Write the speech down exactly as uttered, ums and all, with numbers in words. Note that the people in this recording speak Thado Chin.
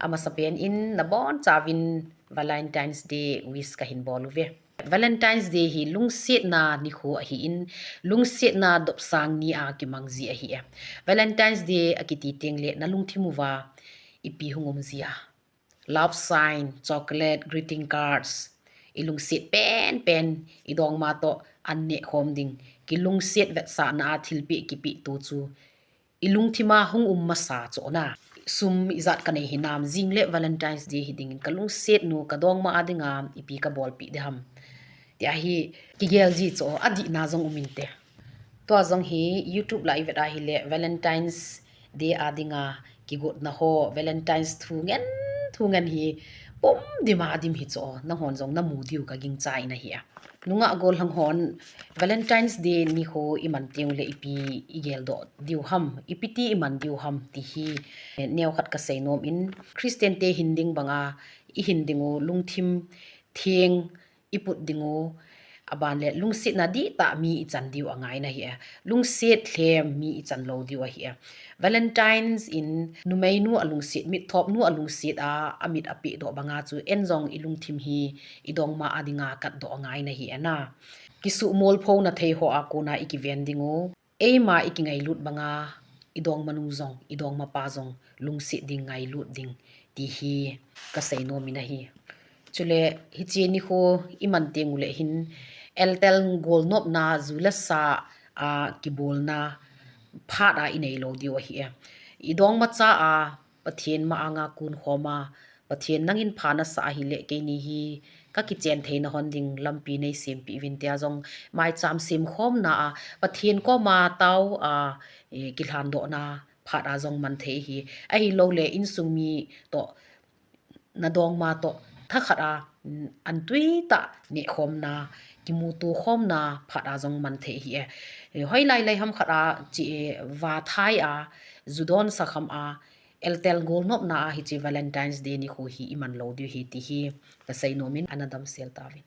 Amasapen in nabonchauvin Valentine's Day wish kahin bol uve. Valentine's Day hi lungsetna nikho ahin, lungsetna dopsang ni a kimang ji ahi e. Valentine's Day akiti tengle nalungthim uva ipi hung um ji a? Love sign, chocolate, greeting cards, ilungset penpen, idongma toh an neh khom ding, kilungset vetsahna a thilpeh kipeh to chu ilungthim a hung um masa chu na. Sum ijat kanei hinam, jingle Valentine's Day hidingin kalungset nu kadongma a dinga ipi kabolpeh ding ham, tia hi kigel ji chu, adihna jong um inte. Tua jong hi YouTube lah ivet ahile Valentine's Day a dinga kigotna ho, Valentine's thungen thungen hi pum dim a dim hi chu, nanghon jong namu diu kagingcha in ahi a. Nungah gollhang hon Valentine's Day nikho iman tengle ipi igeldoh diu ham, ipi ti iman diu ham ti hi neokhat kasei nom in, Christian te hin ding banga ihin dingu lungthim theng iput dingu, aban le lungsetna dihtah mi ichan diu angai in ahi e. Lungset lhem mi ichan lou diu ahi e. Valentine's in numeinu alungset, mitthopnu alungset a amit apehdoh banga chu eijong ilungthim hi idongma a dinga katdoh angai in ahi e na. Kisuhmolphona thei ho a kona ikiven dingu, eima ikingailut banga idongmanu jong, idongmapa jong lungset ding, ngailut ding ti hi kasei nom in ahi. Chule hiche nikho iman tengule hin eltel golnopna, ju le sa a kibolna phat a inei lou diu ahi e. Idongmacha a Pathen ma anga kun khom a, Pathen nangin pha nasah ahile keini hi kakichen theina hon ding lampi neisempeh uvin tia jong maicham semkhomna a, Pathen koma tao a, kilhandohna phat a jong man thei ahi. Ahiloule insung mi toh, nadongma toh thakhat a, an tuitah nehkhomna, kimuto khomna phat a jong man thei ahi e. Hoilai lai ham khat a che, vathai a, ju donsa kham a, eltel golnopna a hiche Valentine's Day nikho hi iman lou diu ahi ti hi kasei nom in, ana damsel tauvin.